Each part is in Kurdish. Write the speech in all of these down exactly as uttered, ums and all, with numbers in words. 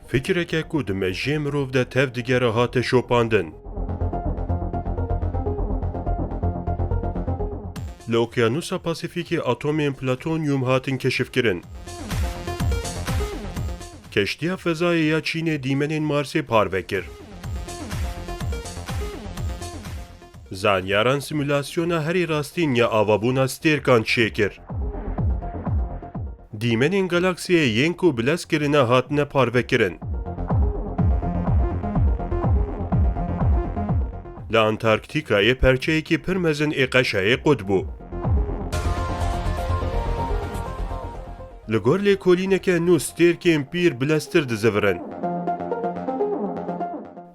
Fikreke ku di mejiyê mirov de tev digere hate şopandin. Li Okyanusa Pasîfîkê atomên platonyum hatin keşifkirin. Keştiya fezayê ya Çînê dîmenên Marsê parve kir. Zanyaran simulasyona herî rastîn ya avabûna stêrkan çêkir. Dîmenên galaksiyê yên ku bilez kirine hatine parvekirin. Li Antarktîkayê perçeyekî pir mezin ê qeşayê qut bû. Li gor lêkolîneke nû stêrkên pîr bileztir dizivirin.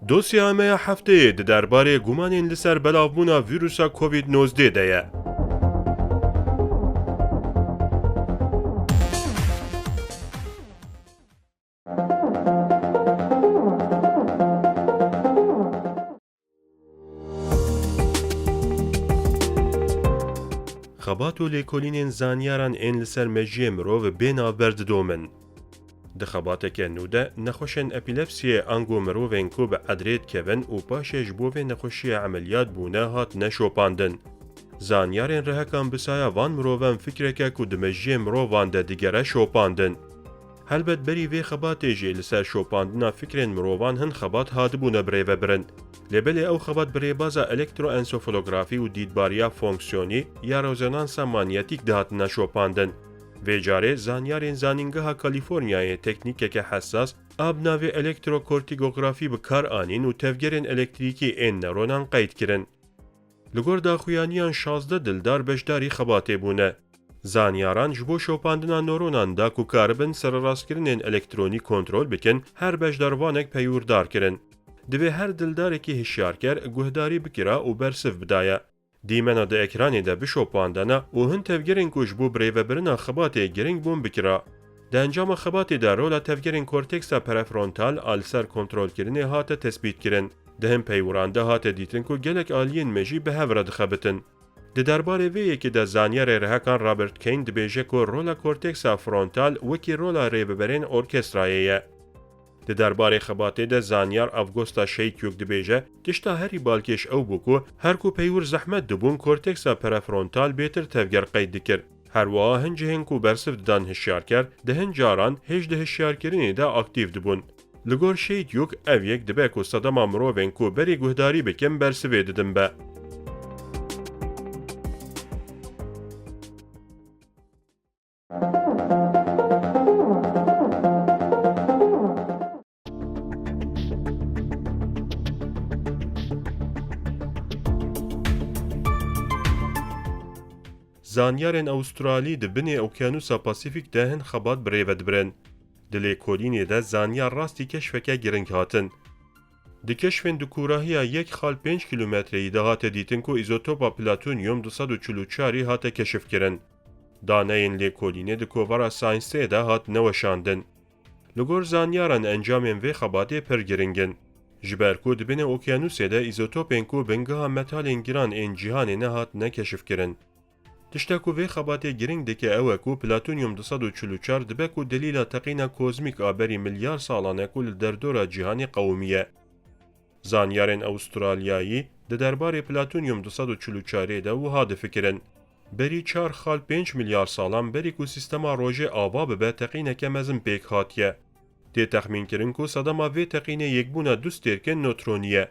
Dosya me ya hefteyê di derbarê gumanên li ser belavbûna vîrusa Covid nozdeh de ye. Xebat û lêkolînên zanyaran ên li ser mejiyê mirov bê navber didomin. Di xebateke nû de nexweşên epîlepsiyê ango mirovên ku bi edrê dikevin û paşê ji bo vê nexweşiyê emeliyat bûne hatine şopandin. Zanyarên rihekan bi saya van mirovan fikreke ku di mejiyê mirovan de digere şopandin. Helbet berî vê xebatê jî li ser şopandina fikrên mirovan hin xebat hatibûne birêvebirin. Lê belê ew xebat bi rêbaza elektroensefalografî û dîtbariya fonksiyonî ya rezonansa manyetîk dihatine şopandin. Vê carê zanyarên Zanîngeha Kalîforniyayê teknîkeke hesas a bi navê elektrokortîgografî bi kar anîn û tevgerên elektrîkî ên neronan qeyd kirin. Li gor daxuyaniyan şazdeh dildar beşdarî xebatê bûne. Zanyaran ji bo şopandina noronan da ku karibin sererastkirinên elektronî kontrol bikin, her beşdarvanek peywir dar kirin. Divê her dildarekî hişyarker guhdarî bikira û bersiv bidaya. Dîmena di ekranê de bişopandana û hin tevgerên ku ji bo birêvebirina xebatê giring bûn bikira. Di encama xebatê de rola tevgerên korteksa prefrontal a li ser kontrolkirinê hate tespîtkirin. Di hin peywiran de hate dîtin ku gelek aliyên me jî bi hev re dixebitin. Di derbarê vê yekê de zanyarê rihekan Robert Kane dibêje ku rola korteksa frontal wekî rola rêveberên orkestrayê ye. Di derbarê xebatê de zanyar Avgosta Şeýtyuk dibêje, tişta herî balkêş ew bû ku her ku peywir zehmet dibûn korteksa prefrontal bêtir tevger qeyd dikir. Her wiha hin cihên ku bersiv didan hişyarker, di hin caran hêj di hişyarkirinê de aktîf dibûn. Li gor Şeýtyuk ev yek dibe ku sedema mirovên ku berî guhdarî bikin bersivê didin be. Zanyarên Awustralî di binê Okyanusa Pasîfîk de hin xebat bi rê ve dibirin. Di lêkolînê de zanyar rastî keşfeke giring hatin. Di keşfên di kûrahiya yek xal pênc kîlometreyî de hate dîtin ku îzotopa platonyum du sed û çil û çarî hate keşifkirin. Daneyên lêkolînê di kovara Science de hatine weşandin. Li gor zanyaran encamên vê xebatê pir giring in. Ji ber ku di binê okyanusê de îzotopên ku bingeha metalên giran ên cîhanê ne hatine keşifkirin. Tişta ku vê xebatê giring dike ew e ku platonyum du sed û çil û çar dibe ku delîla teqîna kozmîk a berî milyar salan e ku li derdora cîhanê qewimiye. Zanyarên Awustralyayî di derbarê platonyum du sed û çil û çarê de wiha difikirin, berî çar xal pênc milyar salan berî ku sîstema rojê ava bibe teqîneke mezin pêk hatiye. Tê texmînkirin ku sedema vê teqînê yekbûna du stêrkên notronî ye.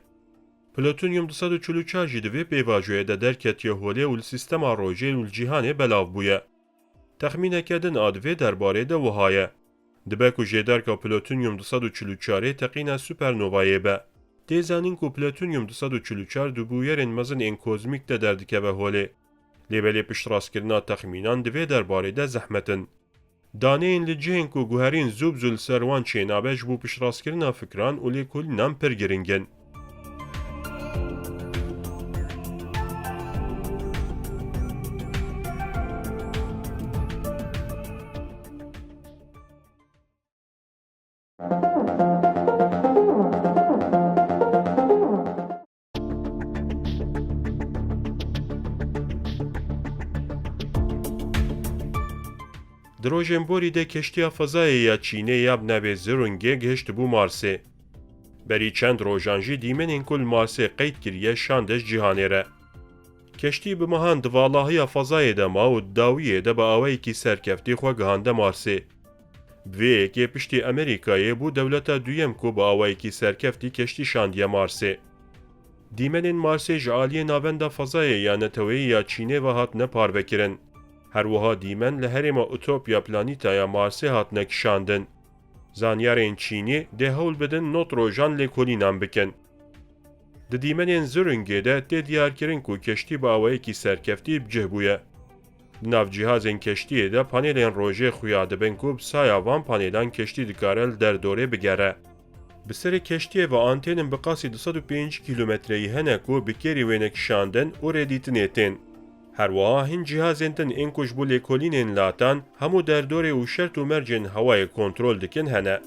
Plutonyum du sed û çil û çar jî di vê pêvajoyê de derketiye holê û li sîstema rojê û li cîhanê belav bûye. Texmîneke din a di vê derbarê de wiha ye. Dibe ku jêderka plutonyum du sed û çil û çarê teqîna supernovayê be. Tê zanîn ku plutonyum du sed û çil û çar di bûyerên mezin ên kozmîk de derdikeve holê. Lê belê piştrastkirina texmînan di vê derbarê de zehmet in. Daneyên li cihên ku guherîn zû bi zû li ser wan çênabe ji bo piştrastkirina fikran û lêkolînan pir giring in. Di rojên borî de keştiya fezayê ya Çînê ya bi navê Zhurongê gihiştibû Marsê. Berî çend rojan jî dîmenên ku li Marsê qeyd kiriye şande ji cîhanê re. Keştî bi mehan di valahiya fezayê de ma û di dawiyê de bi awayekî serkeftî xwe gihande Marsê. Bi vê yekê piştî Amerîkayê bû dewleta duyem ku bi awayekî serkeftî keştî şandiye Marsê. Dîmenên Marsê ji aliyê Navenda Fezayê ya Neteweyî ya Çînê ve hatine parvekirin. Her wiha dîmen li herêma Utopya Planeta ya Marsê hatine kişandin. Zanyarên Çînî dê hewl bidin not rojan lêkolînan bikin. Di dîmenên Zhurongê de tê diyarkirin ku keştî bi awayekî serkeftî bi cih bûye. Di nav cihazên keştiyê de panelên rojê xuya dibin ku bi saya van panêlan keştî dikare li derdorê bigere. Bi serê keştiyê ve antênên bi qasî du sed û pêncî kîlometreyî hene ku bi kêrî wêne kişandin û rêdîtinê tên. Her wiha hin cihazên din ên ku ji bo lêkolînên latan hemû derdorê û şert û mercên hewayê kontrol dikin hene.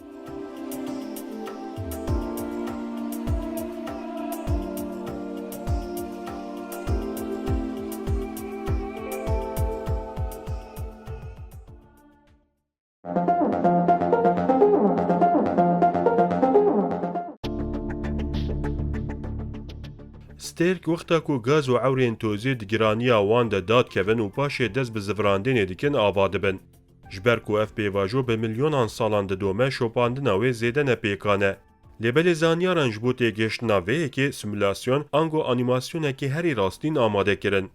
Stêrk wexta ku gaz û ewrên tozê di giraniya wan de dadkevin û paşê dest bi zivirandinê dikin, ava dibin. Ji ber ku ev pêvajo bi milyonan salan didome, şopandina wê zêde ne pêkan e. Lê belê zanyaran ji bo têgihiştina vê yekê simûlasyon ango anîmasyonekî herî rastîn amade kirin.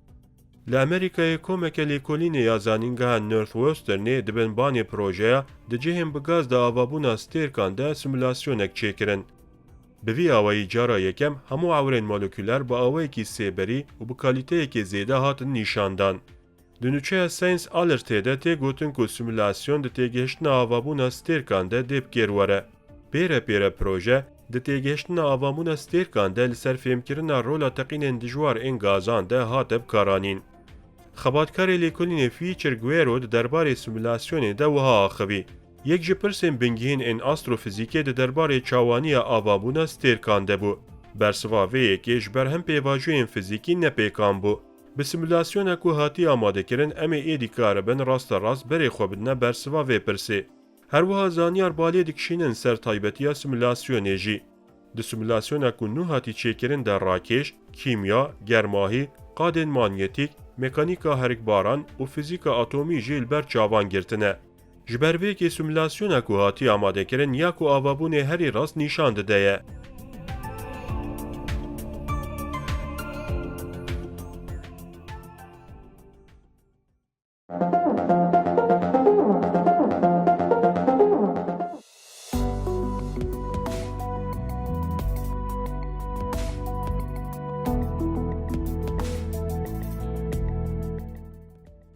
Li Amerîkayê komeke lêkolînê ya Zanîngeha Northwesternê di bin banê projeya di cihên bi gaz de avabûna stêrkan de simûlasyonek çêkirin. Bi vî awayî cara yekem hemû ewrên molekuler bi awayekî sêberî û bi kalîteyekê zêde hatin nîşandan. Di nûçeya Science Alertê de tê gotin ku simûlasyon di têgihiştina avabûna stêrkan de dê bi kêr were. Pêre pêre proje di têgihiştina avabûna stêrkan de li ser fêmkirina rola teqînên dijwar ên gazan de hate bikaranîn. Xebatkarê lêkolînê Future Guerro di derbarê simûlasyonê de wiha axivî: Yek ji pirsên bingehîn ên astrofizîkê di derbarê çawaniya avabûna stêrkan de bû. Bersiva vê yekê ji ber hin pêvajoyên fizîkî nepêkan bû. Bi simûlasyona ku hatiye amadekirin, em ê êdî karibin rasterast berê xwe bidine bersiva vê pirsê. Her wiha zanyar balê dikişînin ser taybetiya simûlasyonê jî. Di simûlasyona ku nû hatî çêkirin de rakêş, kîmya, germahî, qadên manyetîk, mekanîka herikbaran û fizîka atomî jî li ber çavan girtine. Ji ber vê yekê simûlasyona ku hatiye amadekirin ya ku avabûnê herî rast nîşan dide ye.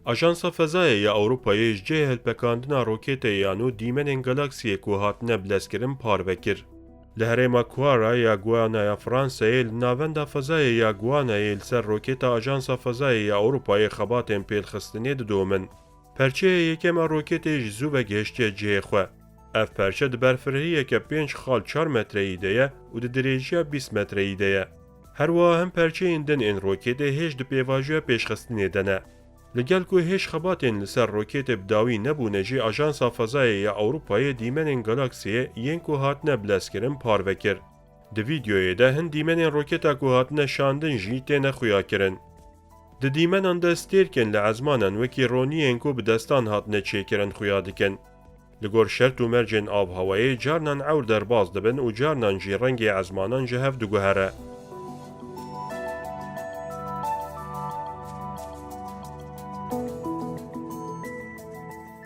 Ajansa Fezayê ya Ewropayê ji cihê hilpekandina roketê ya nû dîmenên galaksiyê ku hatine bilezkirin parve kir. Li herêma Kuara ya Guana ya Fransayê, li navenda fezayê ya Guanayê, li ser roketa Ajansa Fezayê ya Ewropayê xebatên pêlxistinê didomin. Perçeya yekem a roketê ji zû ve gihiştiye cihê xwe. Ev perçe di berfirehiyeke pênc xal çar metreyî de ye û di dirêjiya bîst metreyî de ye. Her wiha hin perçeyên din ên roketê hêj di pêvajoya pêşxistinê de ne. Li gel ku hêj xebatên li ser roketê bi dawî nebûne jî, Ajansa Fezayê ya Ewropayê dîmenên galaksiyê yên ku hatine bilezkirin parve kir. Di vîdeoyê de hin dîmenên roketa ku hatine şandin jî têne xuyakirin. Di dîmenan de stêrkên li ezmanan wekî roniyên ku bi destan hatine çêkirin xuya dikin. Li gor şert û mercên avhewayê carnan ewr derbas dibin û carnan jî rengê ezmanan ji hev diguhere.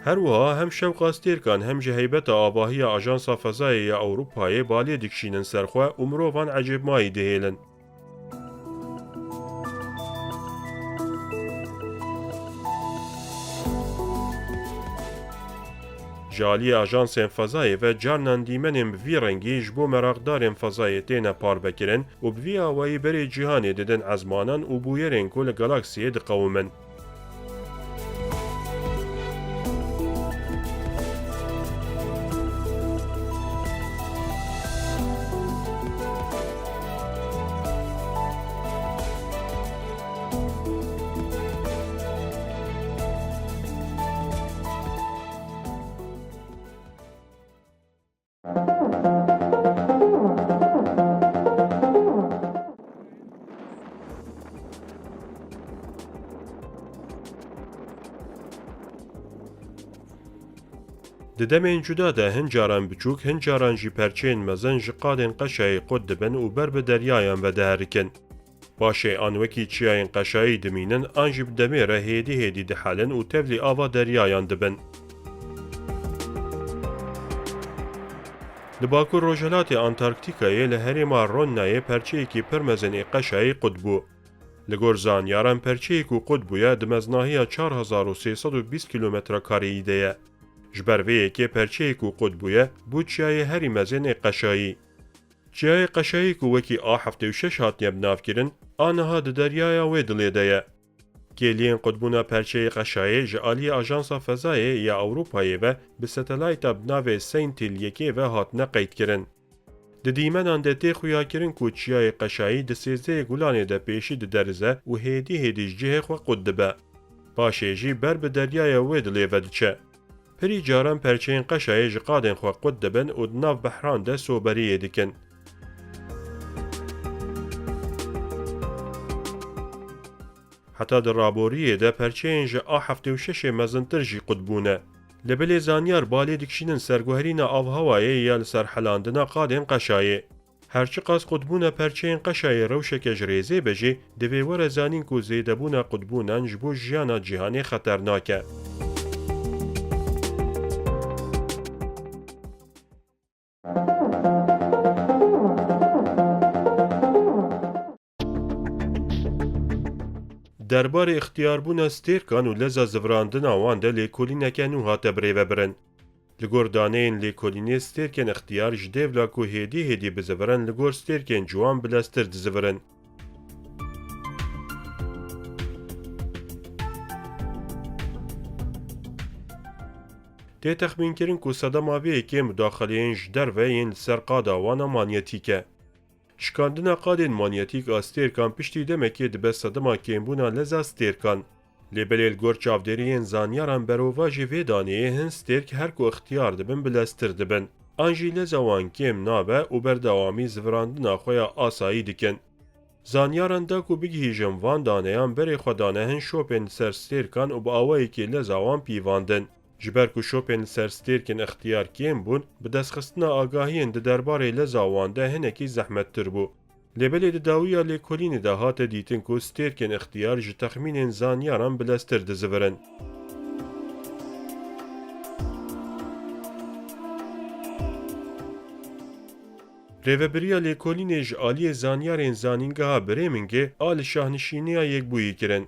Her wiha hem şewqa stêrkan hem jî heybeta avahiya Ajansa Fezayê ya Ewropayê balê dikişînin ser xwe û mirovan ecêbmayî dihêlin. Ji aliyê ajansên fezayê ve carnan dîmenên bi vî rengî ji bo meraqdarên fezayê têne parvekirin û bi vî awayî berê cîhanê didin ezmanan û bûyerên ku li galaksiyê diqewimin. Di demên cuda de hin caran biçûk, hin caran jî perçeyên mezin ji qadên qeşayê qut dibin û ber bi deryayan ve diherikin. Paşê an wekî çiyayên qeşayî dimînin, an jî bi demê re hêdî hêdî dihelin û tevlî ava deryayan dibin. Li bakur rojhilatê Antarktîkayê li herêma Ronnayê perçeyekî pir mezin ê qeşayê qut bû. Li gor zanyaran perçeyê ku qut bûye di meznahiya çar hezar û sê sed û bîst kîlometre kareyî de ye. Ji ber vê yekê perçeyê ku qut bûye, bû çiyayê herî mezin ê qeşayî. Çiyayê qeşayî ku wekî A heftê û şeş hatiye binavkirin, a niha di deryaya wê dilê de ye. Kêliyên qutbûna perçeyê qeşayê ji aliyê Ajansa Fezayê ya Ewropayê ve bi satelayta bi navê Sentinel yekê ve hatine qeydkirin. Di dîmenan de tê xuyakirin ku çiyayê qeşayî di sêzdehê gulanê de pêşî diderize û hêdî hêdî ji cihê xwe qut dibe. Paşê jî ber bi deryaya wê dilê ve diçe. Pirî caran perçeyên qeşayê ji qadên xwe qut dibin û di nav behran de soberiyê dikin. Heta di raboriyê de perçeyên ji A heftê û şeşê mezintir jî qut bûne. Lê belê zanyar balê dikişînin ser guherîna avhewayê ya li ser helandina qadên qeşayê. Her çiqas qutbûna perçeyên qeşayê rewşeke ji rêzê be jî, divê were zanîn ku zêdebûna qutbûnan ji bo jiyana cîhanê xeternak e. Derbarê ixtiyarbûna stêrkan û leza zivirandina wan de lêkolîneke nû hate birêvebirin. Li gor daneyên lêkolînê stêrkên ixtiyar ji dêvla ku hêdî hêdî bizivirin li gor stêrkên ciwan bileztir dizivirin. Tê texmînkirin ku sedema vê yekê mudaxileyên ji derve yên li ser qada wan a manyetîk e. Şikandina qadên manyetîk a stêrkan piştî demekê dibe sedema kêmbûna leza stêrkan. Lê belê li gor çavdêriyên zanyaran berovajî vê daneyê hin stêrk her ku ixtiyar dibin bileztir dibin. An jî leza wan kêm nabe û berdewamî zivirandina xwe ya asayî dikin. Zanyaran da ku bigihîjin van daneyan berê xwe dane hin şopên li ser stêrkan û bi awayekî leza wan pîvandin. Ji ber ku şopên li ser stêrkên ixtiyar kêm bûn, bi destxistina agahiyên di derbarê leza wan de hinekî zehmettir bû. Lê belê di dawiya lêkolînê de hate dîtin ku stêrkên ixtiyar ji texmînên zanyaran bileztir dizivirin. Rêvebiriya lêkolînê ji aliyê zanyarên Zanîngeha Birêmingê a li Şahnişîniya Yekbûyî kirin.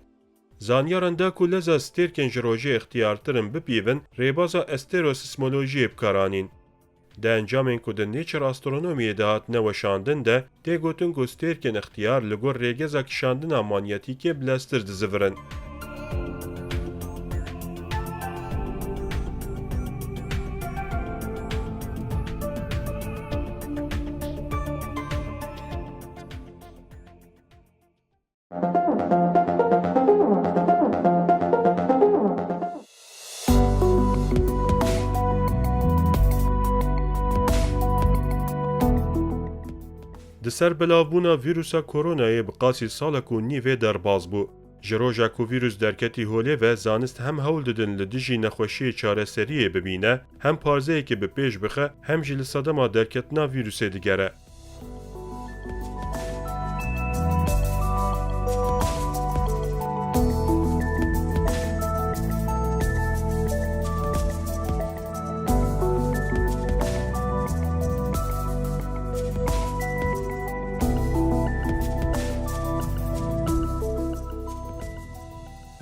Zanyaran da ku leza stêrkên ji rojê ixtiyartir in bipîvin, rêbaza esterosismolojiyê bi kar anîn. Di encamên ku di Nature Astronomyê de hatine weşandin de tê gotin ku stêrkên ixtiyar li gor rêgeza kişandina manyetîkê bileztir dizivirin. Di ser belavbûna vîrusa koronayê bi qasî salek û nîvê derbas bû. Ji roja ku vîrus derketî holê ve zanist hem hewl didin li dijî nexweşiyê çareseriyê bibîne, hem parzeyekê bi pêş bixe, hem jî li sedema derketina vîrusê digere.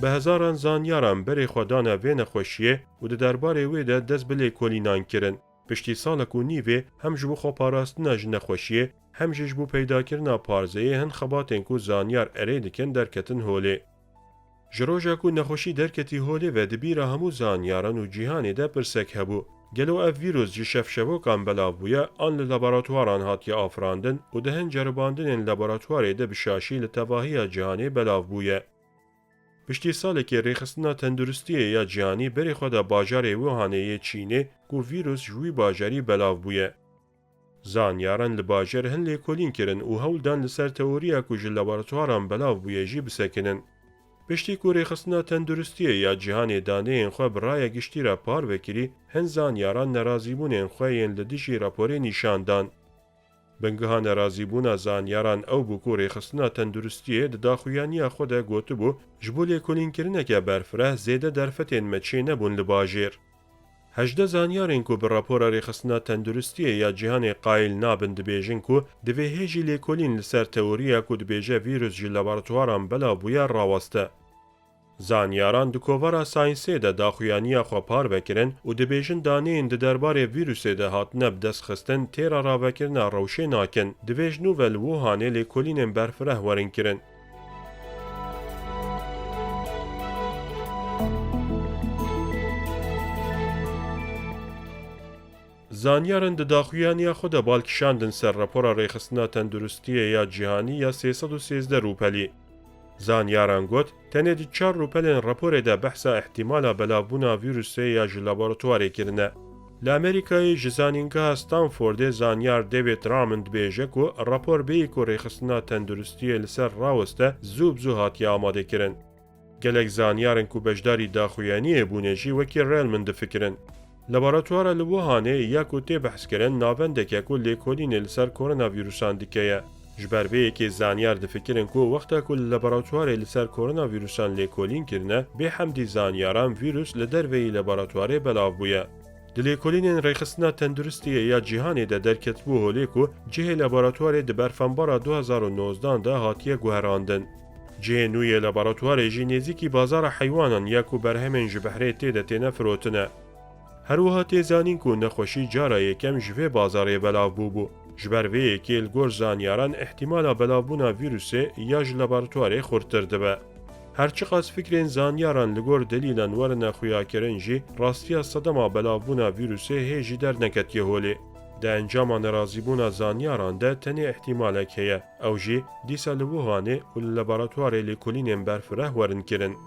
Bi hezaran zanyaran berê xwe dane vê nexweşiyê û di derbarê wê de dest bi lêkolînan kirin. Piştî salek û nîvê hem ji bo xweparastina ji nexweşiyê, hem jî ji bo peydakirina parzeyê hin xebatên ku zanyar erê dikin derketin holê. Ji roja ku nexweşî derketî holê ve di bîra hemû zanyaran û cîhanê de pirsek hebû. Gelo ev vîrus ji şevşevokan belav bûye an li laboratuwaran hatiye afirandin û di hin ceribandinên laboratuwarê de bi şaşî li tevahiya cîhanê belav bûye? Piştî salekê rêxistina tenduristiyê ya cîhanî berê xwe da bajarê Wuhanê yê Çînê ku vîrus ji wî bajarî belav bûye. Zanyaran li bajêr hin lêkolîn kirin û hewl dan li ser teoriya ku ji laboratuwaran belav bûye jî bisekinin. Piştî ku Rêxistina Tenduristiyê ya Cîhanê daneyên xwe bi raya giştî re parve kirî, hin zanyaran nerazîbûnên xwe yên li dijî raporê nîşan dan. Bingeha nerazîbûna zanyaran ew bû ku Rêxistina Tenduristiyê di daxuyaniya xwe de gotibû, ji bo lêkolînkirineke berfireh zêde derfetên me çênebûn li bajêr. Hejdeh zanyarên ku bi rapora Rêxistina Tenduristiyê ya Cîhanê qayîl nabin dibêjin ku divê hê jî lêkolîn li ser teoriya ku dibêje vîrus ji laboratuwaran belav bûye raweste. Zanyaran di kovara saynsê de daxuyaniya xwe parve kirin û dibêjin daneyên di derbarê vîrusê de hatine bi dest xistin têra ravekirina rewşê nakin. Divê ji nû ve li Wuhanê lêkolînên berfireh werin kirin. Zanyarin di daxuyaniya xwe de bal kişandin ser rapora Rêxistina Tenduristiyê ya Cîhanî ya sê sed û sêzdeh rûpelî. Zanyaran got, tenê di çar rûpelên raporê de behsa îhtîmala belavbûna vîrusê ya ji laboratuwarê kirine. Li Amerîkayê ji Zanîngeha Stanfordê zanyar David Raman dibêje ku rapor bêyî ku Rêxistina Tenduristiyê li ser raweste zû bi zû hatiye amadekirin. Gelek zanyarên ku beşdarî daxuyaniyê bûne jî wekî Raman difikirin. Laboratuwara li Wuhanê ya ku tê behskirin navendeke ku lêkolînê li ser koronavîrusan dike ye. Ji ber vê yekê zanyar difikirin ku wexta ku li laboratuwarê li ser koronavîrusan lêkolîn kirine, bêhemdî zanyaran vîrus li derveyî laboratuwarê belav bûye. Di lêkolînên Rêxistina Tenduristiyê ya Cîhanê de derketibû holê ku cihê laboratuwarê di berfenbara du hezar û nozdan de hatiye guherandin. Cihê nû yê laboratuwarê jî nêzîkî bazara heywanan ya ku berhemên ji behrê tê de têne firotine. Her wiha tê zanîn ku nexweşî cara yekem ji vê bazarê belav bûbû. Ji ber vê yekê li gor zanyaran îhtîmala belavbûna vîrusê ya ji laboratuwarê xurttir dibe. Her çiqas fikrên zanyaran li gor delîlan werine xuyakirin jî, rastiya sedema belavbûna vîrusê hê jî derneketiye holê. Di encama nerazîbûna zanyaran de tenê îhtîmalek heye, ew jî dîsa li Wuhanê û li laboratuwarê lêkolînên berfireh werin kirin.